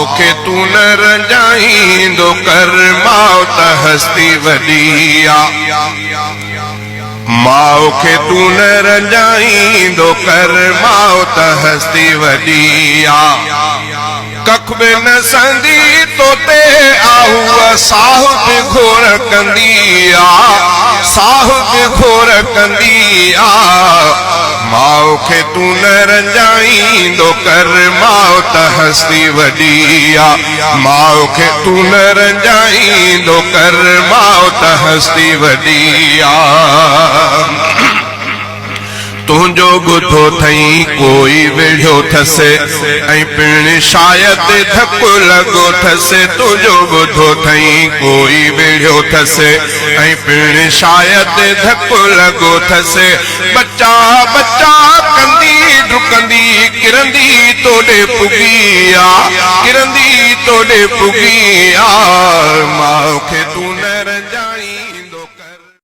ماء کي تون نه رنجائيندو ڪر، ماء ته هستي وڏي آ. ماء کي تون نه رنجائيندو ڪر، ماء ته هستي وڏي آ. ڪک به نه سهندي توتي آ، هوء ساهه به گهور ڪندي آ، ساهه به گهور ڪندي آ. ماء کي تون نه رنجائيندو ڪر، ماء ته هستي وڏي آ. ماء کي تون نه رنجائيندو ڪر، ماء ته هستي وڏي آ. تنهنجو ٻڌو ٿئي ڪوئي وڙهيو ٿس، ۽ پڻ شايد ڌڪ لڳو ٿس. تنهنجو ٻڌو ٿئي ڪوئي وڙهيو ٿس، ۽ پڻ شايد ڌڪ لڳو ٿس. ٻچا ٻچا ڪندي ڊڪندي ڪرندي توڏي پڳي آ، ڪرندي توڏي پڳي آ. ماء کي تون نه رنجائين.